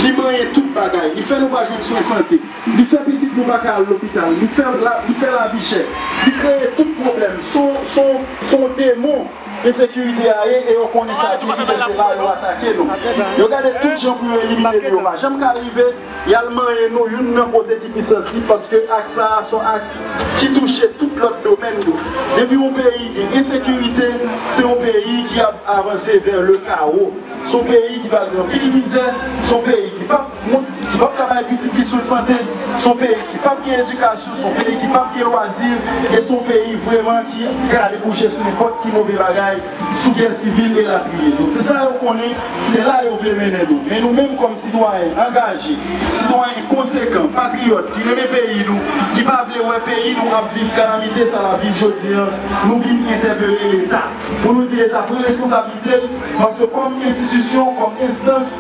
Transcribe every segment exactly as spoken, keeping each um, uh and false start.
Li manyen tout bagay. Li fè nou pa jwenn swen sante. Li fè pitit nou pa ka al lopital. Li fè la, li fè lavi chè. Li kreye tout pwoblèm. Se yon, se yon, se yon demon ensekirite a ye e yo konnen sa byen ki fè se la yo atake nou. Yo gade tout jan pou yo elimine nou. Yo pa janm ka rive, y al manyen nou youn nan kote ki pi sansib, paske aks sa a se yon aks ki touche tout lòt domèn yo. Depi yon peyi gen ensekirite, se yon peyi ki ap avanse vè le kawo. Se yon peyi ki pral gen anpil mizè, se yon peyi ki p ap moun, ki p ap ka bay pitit li swen sante, se yon peyi ki p ap gen edikasyon, se yon peyi ki p ap gen lwazi, e se yon peyi vrèman ki ka debouche sou nenpòt ki move bagay, sou gè sivil elatriye. Donk, se sa yo konnen, se la yo vle mennen nou. Men nou menm kòm sitwayen angaje, sitwayen konsekan, patriyòt, ki renmen peyi nou, ki pa vle wè peyi nou ap viv kalamite sa l ap viv jodi a, nou vin entèpele Leta. Pou nou di Leta pran responsablite l, paske kòm enstitisyon, kòm enstans,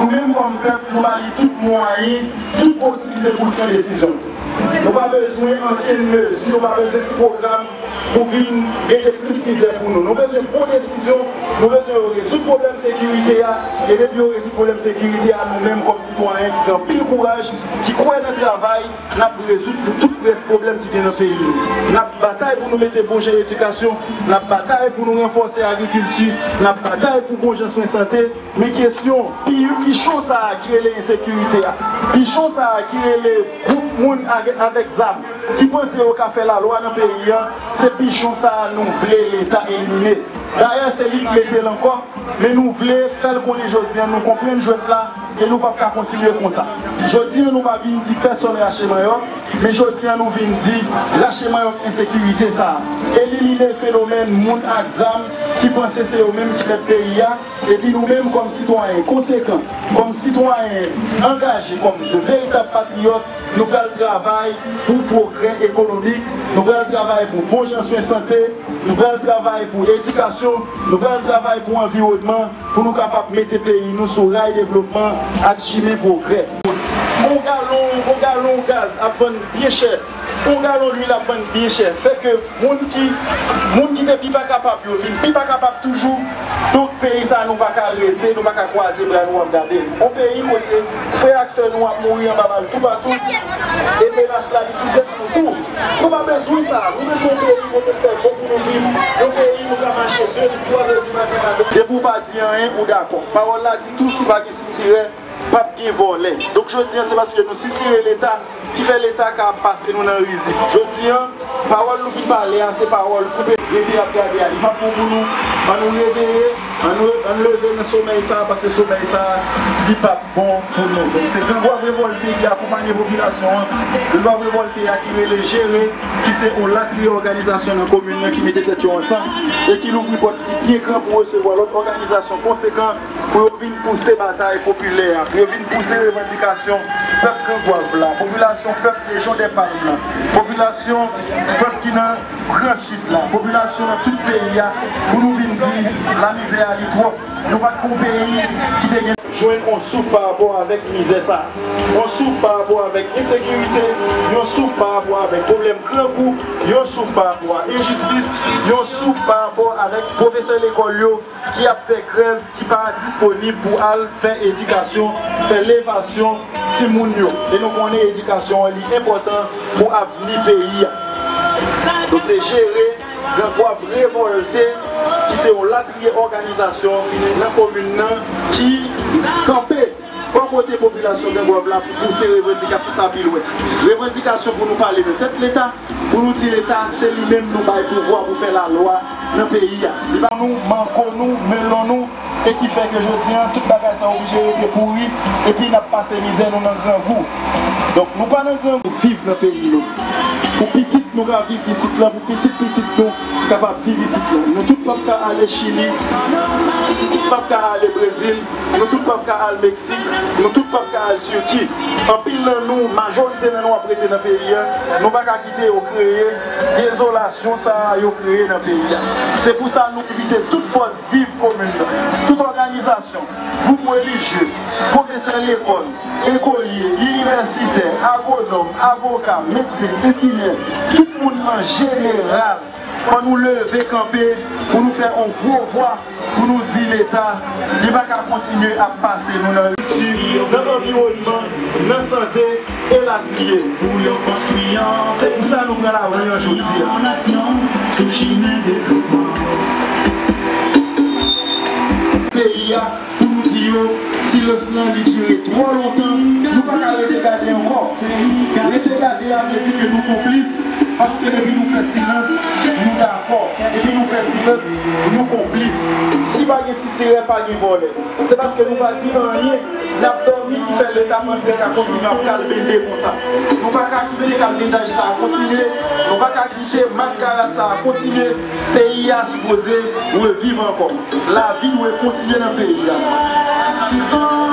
nou menm kòm pèp, nou ba li tout mwayen, tout posiblite pou l pran desizyon. Nou pa bezwen ankenn mezi, nou pa bezwen ti pwogram pou vin mete plis mizè pou nou. Nou bezwen bon desizyon, nou bezwen yo rezoud pwoblèm sekirite a, e depi yo rezoud pwoblèm sekirite a, nou menm kòm sitwayen ki gen anpil kouraj, ki kwè nan travay, n ap rezoud pou tout rès pwoblèm ki gen nan peyi nou. N ap batay pou nou mete bon jan edikasyon, n ap batay pou nou ranfòse agrikilti, n ap batay pou bon jan swen sante, men kesyon pi, pichon sa a ki rele ensekirite a, pichon sa a ki rele gwoup moun avè-, avèk zam, ki panse yo ka fè lalwa nan peyi a, se pichon sa a nou vle Leta elimine. Dayè, se li k mete l ankò, men nou vle fè l konnen jodi a, nou konprann jwèt la, e nou p ap ka kontinye konsa. Jodi a, nou pa vin di pèsonn rache manyòk, men jodi a, nou vin di rache manyòk ensekirite sa a. Elimine fenomèn moun ak zam ki panse se yo menm ki mèt peyi a, epi nou menm kòm sitwayen konsekan, kòm sitwayen angaje, kòm de veritab patriyòt, nou pral travay pou pwogrè ekonomik, nou pral travay pou bon jan swen sante, nou pral travay pou edikasyon, nou pral travay pou anviwònman, pou nou kapab mete peyi nou sou ray devlopman ak chimen pwogrè. On galon, on galon gaz ap vann byen chè. On galon lwil ap vann byen chè. Fè ke moun ki, moun ki te pi pa kapab yo vin pi pa kapab toujou. Donk, peyi sa a, nou pa ka rete, nou pa ka kwaze bra nou ap gade l. On peyi kote frè ak sè nou ap mouri anba bal toupatou, e menas la, li sou tèt nou tou. Nou pa bezwen sa. Nou bezwen yon peyi kote l fè bon pou nou viv. Yon peyi nou ka mache de jou, twa zè di maten maten. Depi w pa di anyen, ou dakò. Pawòl la di tou, si pa gen sitirè, p ap gen vòlè. Donk, jodi a, se paske nou sitire Leta ki fè Leta ka ap pase nou nan rizib. Jodi a, pawòl nou vin pale a, se pawòl koupe. Rete ap gade a, li p ap bon pou nou. Ann nou reveye, ann nou, ann leve nan somèy sa a, paske somèy sa a, li p ap bon pou nou. Donk, se Grangwav Revòlte ki akonpanye popilasyon an. Grangwav Revòlte a ki rele Jere, ki se yon latriye òganizasyon nan komin nan ki mete tèt yo ansanm e ki louvri pòt li byen gran pou resevwa lòt òganizasyon konsekan pou yo vin pouse batay popilè a, pou yo vin pouse revandikasyon pèp Grangwav la, popilasyon pèp Lejyon dè Palm lan, popilasyon pèp ki nan Gran Sid la, popilasyon nan tout peyi a, pou nou vin di lamizè a li twòp. Nou pa t gon peyi ki te gen. Jwenn yon souf pa rapò avèk mizè sa a, yon souf pa rapò avèk ensekirite, yon souf pa rapò avèk pwoblèm grangou, yon souf pa rapò a enjistis, yon souf pa rapò avèk pwofesè lekòl yo ki ap fè grèv, ki pa disponib pou al fè edikasyon, fè levasyon timoun yo. E nou konnen edikasyon an li enpòtan pou avni peyi a. Donk se Jere Grangwav Revòlte, ki se yon latriye òganizasyon nan komin nan, ki kanpe bò kote popilasyon Grangwav la pou pouse revandikasyon sa pi lwen. Revandikasyon pou nou pale nan tèt Leta, pou nou di Leta se li menm nou bay pouvwa pou fè lalwa nan peyi a. Li ba nou mango nou, melon nou, e ki fè ke jodi a, tout bagay sa oblije rete pouri, epi n ap pase mizè nou nan grangou. Donk, nou pa nan grangou, viv nan peyi nou. Pou pitit nou ka viv isit la, pou pitit pitit nou kapab viv isit la. Nou tout p ap ka ale Chili, nou tout p ap ka ale Brezil, nou tout p ap ka al Meksik, nou tout p ap ka al Tiki. Anpil nan nou, majorite nan nou ap rete nan peyi a, nou pa ka kite yo kreye dezolasyon sa a yo kreye nan peyi a. Se pou sa nou envite tout fòs viv komin nan, tout òganizasyon, gwoup relijye, pwofesè lekòl, ekolye, inivèsitè, agwonòm, avoka, medsen, enfimyè, tout moun an jeneral, fò nou leve kanpe pou nou fè yon gwo vwa, pou nou di Leta, li pa ka kontinye ap pase nou nan riti nan anviwònman, nan sante, elatriye. Se pou sa nou pran lari an jodi a. Peyi a, pou nou di yo, silans lan li dire twò lontan, nou pa ka rete gade ankò. Rete gade a vle di ke nou konplis, paske depi nou fè silans, nou dakò. Depi nou fè silans, nou konplis. Si pa gen sitirè, pa gen vòlè. Se paske nou pa di anyen, n ap dòmi ki fè Leta panse l ka kontinye ap kalbende konsa. Nou pa ka kite kalbendaj sa a kontinye, nou pa ka kite maskarad sa a kontinye. Peyi a sipoze reviv ankò. Lavi dwe kontinye nan peyi a.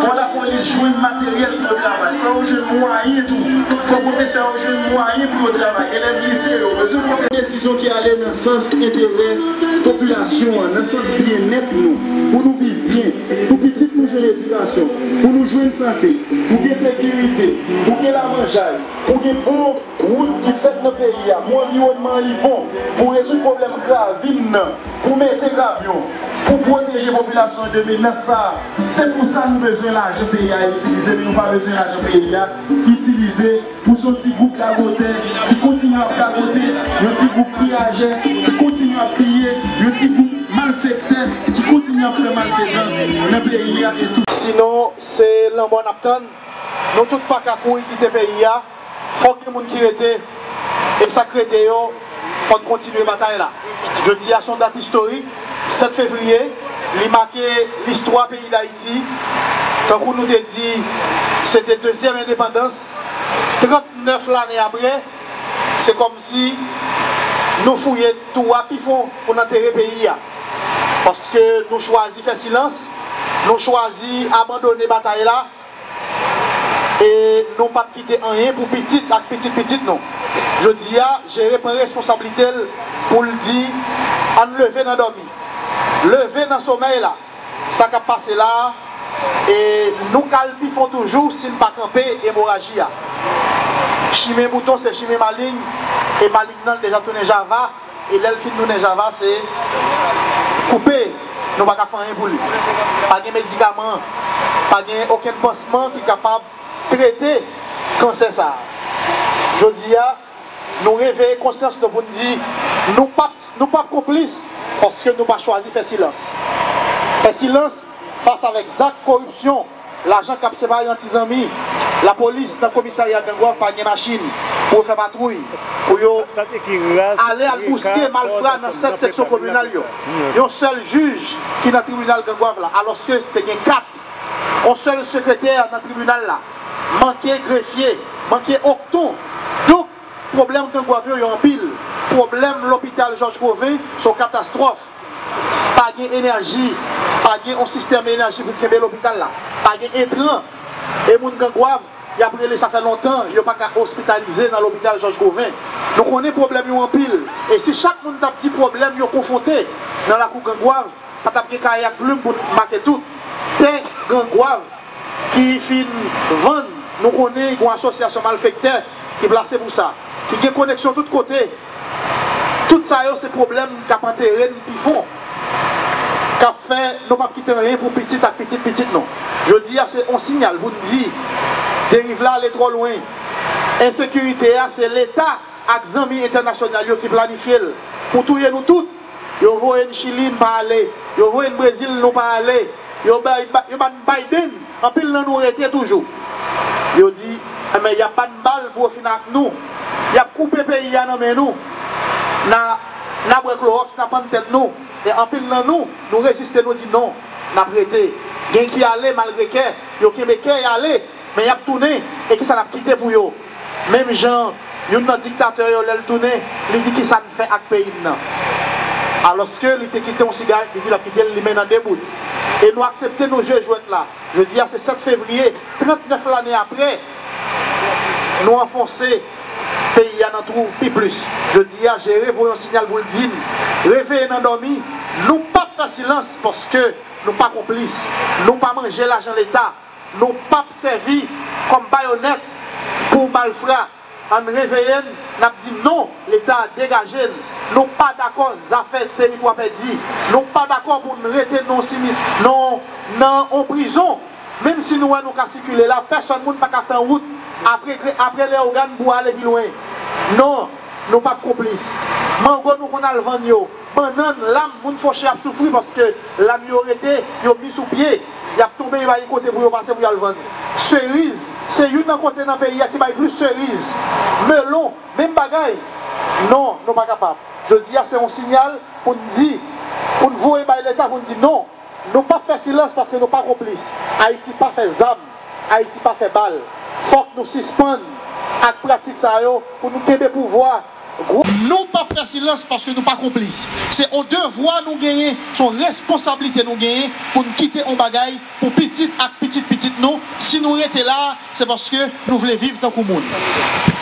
Fò lapolis jwenn materyèl pou yo travay. Fò yo jwenn mwayen tou. Fò pwofesè yo jwenn mwayen pou yo travay. Elèv lise yo bezwen pwofesè. Desizyon ki ale nan sans enterè popilasyon an, nan sans byennèt nou, pou nou viv byen, pou pitit nou jwenn edikasyon, pou nou jwenn sante, pou gen sekirite, pou gen lamanjay, pou gen bon wout ki fèt nan peyi a, pou anviwònman an li bon, pou rezoud pwoblèm gravin nan, pou mete kabyon, pou pwoteje popilasyon an de menas sa a. Se pou sa nou bezwen lajan peyi a itilize, men nou pa bezwen lajan peyi a itilize pou se yon ti gwoup gagotè ki kontinye ap gagote, yon ti gwoup piyajè ki kontinye ap piye, yon ti gwoup malfektè ki kontinye ap fè malfezans nan peyi a, se tou. Sinon, se lanmò n ap tann. Nou tout pa ka kouri kite peyi a. Fòk gen moun ki rete. E sa k rete yo, fòk kontinye batay la. Jodi a se yon dat istorik, sèt fevriye, li make listwa peyi Dayiti. Tankou nou te di, se te dezyèm endepandans. Trannèf lane apre, se kòmsi nou fouye twou a pi fon pou n antere peyi a. Paske nou chwazi fè silans, nou chwazi abandone batay la, e nou p ap kite anyen pou pitit ak pitit pitit nou. Jodi a, Jere pran responsablite l pou l di, ann leve nan dòmi, leve nan somèy la. Sa k ap pase la a, e nou k al pi fon toujou si n pa kanpe emoraji a. Chimen bouton se chimen malign, e malign nan l deja tounen java, e lè l fin tounen java, se koupe, nou pa ka fè anyen pou li. Pa gen medikaman, pa gen okenn pansman ki kapab trete kansè sa a. Jodi a, nou reveye konsyans nou pou n di, nou p ap, nou p ap konplis, paske nou pa chwazi fè silans. Fè silans fas avèk zak koripsyon, lajan k ap separe an ti zanmi, lapolis nan komisarya Gangwav pa gen machin pou yo fè patwouy, pou yo ale al bouske malfra nan sèt seksyon kominal yo. Yon sèl jij ki nan tribinal Gangwav la, alòske te gen kat. Yon sèl sekretè nan tribinal la. Manke grefye, manke okton. Donk, pwoblèm Gangwav yo, yo anpil. Pwoblèm lopital Jòj Goven, se yon katastwòf. Pa gen enèji, pa gen yon sistèm enèji pou kenbe lopital la. Pa gen entran. E moun Gangwav, y ap rele sa fè lontan, yo pa ka ospitalize nan lopital Jòj Goven. Nou konnen pwoblèm yo anpil. E si chak moun t ap di pwoblèm yo konfwonte nan lakou Gangwav, pa t ap gen kaye ak plim pou n make tout. Tè Gangwav ki fin vann, nou konnen gen yon asosyasyon malfektè ki plase pou sa, ki gen koneksyon tout kote. Tout sa yo se pwoblèm k ap antere n pi fon, k ap fè nou p ap kite anyen pou pitit ak pitit pitit nou. Jodi a se yon siyal pou n di, deriv la ale twò lwen. Ensekirite a se Leta ak zanmi entènasyonal yo ki planifye l pou touye nou tout. Yo voye n Chili, n pa ale. Yo voye n Brezil, nou pa ale. Yo bay, yo ba n Biden, anpil nan nou rete toujou. Yo di, enben, y ap ba n bal pou yo fin ak nou. Y ap koupe peyi a nan men nou. N a, n a bwè klowòks, n a pann tèt nou. E anpil nan nou, nou reziste, nou di non, n ap rete. Gen ki ale malgre kè, yo kenbe kè, y ale. Men y ap tounen, e kisa n ap kite pou yo? Menm jan youn nan diktatè yo, lè l tounen, li di, "Kisa n fè ak peyi m nan?" Alòske li te kite yon sigarèt, li di l ap kite l limen nan de bout. E nou aksepte nou jwe jwèt la. Jodi a se sèt fevriye, trannèf lane apre, nou anfonse peyi a nan twou pi plis. Jodi a, Jere voye yon siyal pou l di n, reveye nan dòmi, nou p ap fè silans, paske nou pa konplis, nou pa manje lajan Leta. Nou p ap sèvi kòm bayonèt pou malfra. Ann reveye n, n ap di non, Leta degaje n. Nou pa dakò zafè teritwa pèdi. Nou pa dakò pou n rete nan yon simi-, nan, nan yon prizon. Menm si nou wè nou ka sikile la, pèsòn moun pa ka fè wout apre, apre Leyogàn pou ale pi lwen. Non, nou p ap konplis. Mango nou konn al vann yo, bannann, lam, moun fòche ap soufri paske lam yo rete, yo mi sou pye, y ap tonbe, yo pa gen kote pou yo pase pou y al vann. Seriz, se youn nan kote nan peyi a ki bay plis seriz. Melon, menm bagay. Non, nou pa kapab. Jodi a se yon siyal pou n di, pou n voye bay Leta pou n di non. Nou p ap fè silans paske nou pa konplis. Ayiti pa fè zam, Ayiti pa fè bal. Fòk nou sispann ak pratik sa yo pou nou kenbe pouvwa. Gwo. Nou p ap fè silans paske nou pa konplis. Se yon devwa nou genyen, se yon responsablite nou genyen pou n kite yon bagay pou pitit ak pitit pitit nou. Si nou rete la, se paske nou vle viv tankou moun.